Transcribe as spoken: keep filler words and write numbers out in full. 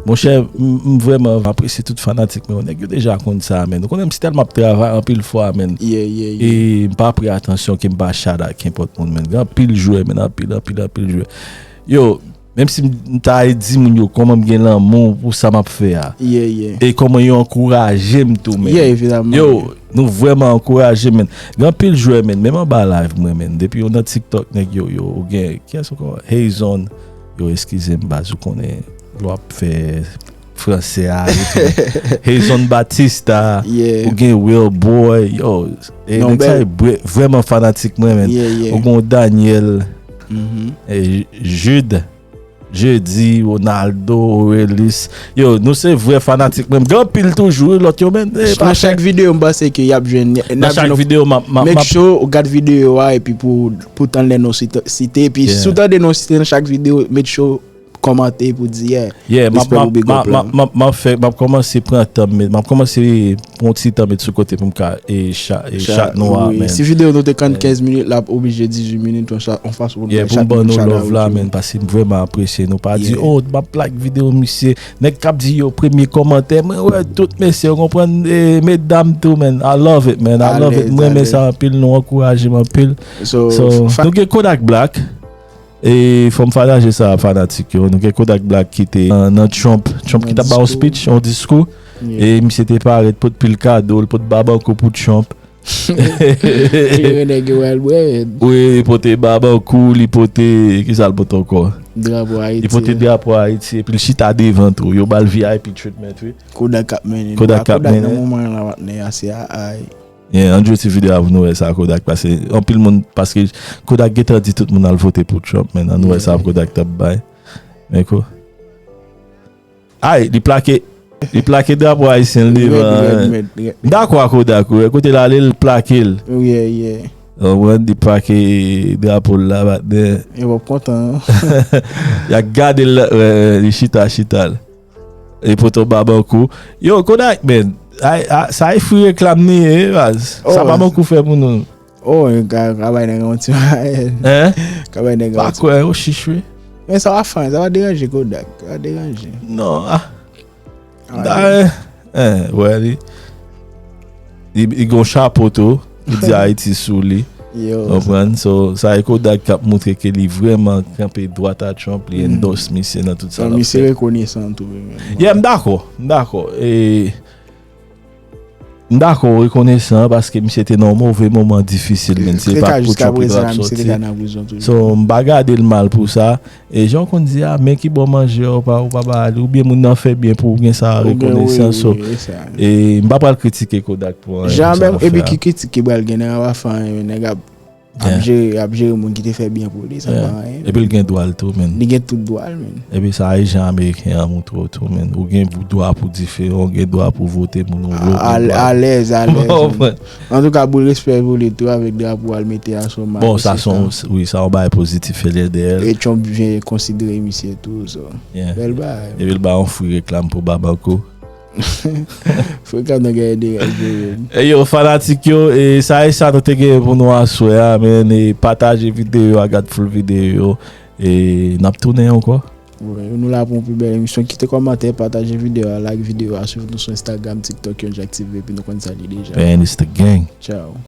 Monchè, m, m vrèman apresye tout fanatik mwen yo. Nèg yo deja konn sa, menn. Ou konnen m si tèlman ap travay anpil fwa, menn. Yeah, yeah, yeah. E m pa pran atansyon ke m pa shout out kenpòt moun, menn. Gen anpil jwè, menn. Anpil, anpil, anpil jwè. Yo, menm si m ta di moun yo kòman m gen lanmou pou sa m ap fè a. Yeah, yeah. E kòman yo ankouraje m tou, menn. Yeah, evidaman. Yo, nou vrèman ankouraje, menn. Gen anpil jwè, menn. Menm anba live mwen, menn. Depi yo nan TikTok, nèg yo, yo, ou gen, kiyès ankò? Hazon. Yo, eskize m, baz, ou konnen, lè w ap fè fransè a, Hazon Batista, Yeah. ou gen Will Boy, yo, e Non, nèg sa bèl. E vrèman fanatik mwen, menn. Yeah, yeah. Ou gen Daniel, Mhm. e, Jude, Jeudi, Ronaldo, Aurelis. Yo, nou se vrè fanatik mwen. Gen anpil toujou, wi, lòt yo, menn. E, pa Nan chak videyo, m panse ke y ap jwenn. Nan chak videyo, m ap, m ap, m Make ap sure ou gad videyo a epi pou, pou tande lè nou site, site. Epi Yeah. si w tande nou site nan chak videyo, make sure kòmante pou di, yeah. Yeah, m ap, Respè m pou ap, big m ap, up la. m ap, m ap fè, m ap kòmanse pran tan, men m ap kòmanse pran ti tan met sou kote pou m ka e chat, e chat nou a, Wi. menn. Si videyo nou te konn kenz minit, l ap oblije dizuit minit, yon chat, yon fason pou nou Yeah, fè pou m chat ban moun nou shout love out la, tou. menn, paske m vrèman apresye nou. Pa di, Yeah. oh, m ap like videyo misye. Nèg k ap di yo premye kòmantè, mwen wè tout mesye, ou konprann, e medam tou, menn. I love it, man. I love it. Alèz, Mwen renmen alèz. Sa anpil, nou ankouraje m anpil. So, So, fa- nou gen Kodak Black. E fò m pataje sa a fanatik yo. Nou gen Kodak Black ki te nan, nan Trump. Trump ki t ap ba yon Diskou. Speech, yon diskou. Yeah. E misye te parèt, pot pil kado, l pot babankou pou Trump. Yo nèg yo al bwè, Wi, li pote babankou, li pote, kisa l pote ankò? Drapo Ayiti. Li pote drapo Ayiti, epi l chita devan tou. Yo ba l V I P treatment, wi. Kodak k ap mennen. Kodak k ap Kodak mennen. Nan moman la w ap nen a se a ay. Yeah, ann jwe ti videyo a pou nou wè sa Kodak pase. Anpil moun, paske Kodak gentan di tout moun al vote pou Trump, men ann nou wè sa Kodak t ap bay. Men ko. Ay, li plake, li plake drapo ayisyen l devan. Red, red, red, red. M dakò ak Kodak, wi. Kote l ale, l plake l. Yeah, yeah. Ou konprann, li plake drapo l la, patnè. E w ap kontan. Y a gade l, wè, wè, li chita, chita l. E poto babankou. Yo, Kodak, man. Ay, a, sa e fri reklam li ye, wi, baz. Sa Oh. Babankou fè pou nou. Oh, ka, ka bay nèg yon ti mayèl. Hein? Ka bay nèg Pa yon ti. Kwè, yo, chich, wi. Men sa w ap fè, sa va deranje Kodak. Sa va deranje. Non, ah. Ah, Da, eh, eh, wè, li. Li, li gon chapo tou. Li di Ayiti sou li. Yo. Konprann? So, sa e Kodak k ap montre ke li vrèman kanpe dwat a Trump, li endorse misye nan tout sa l ap Misye fè. Rekonesan tou, wi, men. Yeah, m dakò, m dakò. E, m dakò, rekonesan, paske misye te nan yon move moman difisil, men se Te pa ka pou jiska Trump li t prezan, ap misye te soti. ka nan prizon toujou. So, m pa gade l mal pou sa. E jan w konn di a, men ki bò manje a, ou pa, ou pa ba li, oubyen moun nan fè byen pou ou gen sa Ou gen, wi, rekonesan. wi, So, wi, sa. e m pa pral kritike Kodak pou anyen. Jan Pou sa menm, l fè epi a. Ki kritik ki pral gen nan rafa, nèg ap ap Yeah. jere, ap jere moun ki te fè byen pou li, sa Yeah. pa anyen. Epi l gen dwa l tou, men. Li gen tout dwa l, men. Epi sa e jan Ameriken an montre w tou, men. Ou gen dwa pou diferan, ou gen dwa pou vote moun ou vle, ou gen Al- dwa. Alèz, alèz. Ou konprann? Antouka, boul respè pou li tou avèk drapo al mete a sou. Bon, sa son, wi, sa yon bagay pozitif fè lè dèyè l. E Trump vin konsidere misye tou, so. Yeah. Bèl bagay. Epi l ba yon fri reklam pou Babankou. Frekan nan gen de. E yo, fanatik yo, e sa e sa nou te gen pou nou aswè a, men, e pataje videyo a, gad full videyo, e n ap tounen ankò. Wi, nou la pou yon pi bèl emisyon. Kite kòmantè, pataje videyo a, like videyo a, swiv nou sou Instagram, TikTok, Yon Jack T V, epi nou konn sa li deja. And it's the gang. Ciao.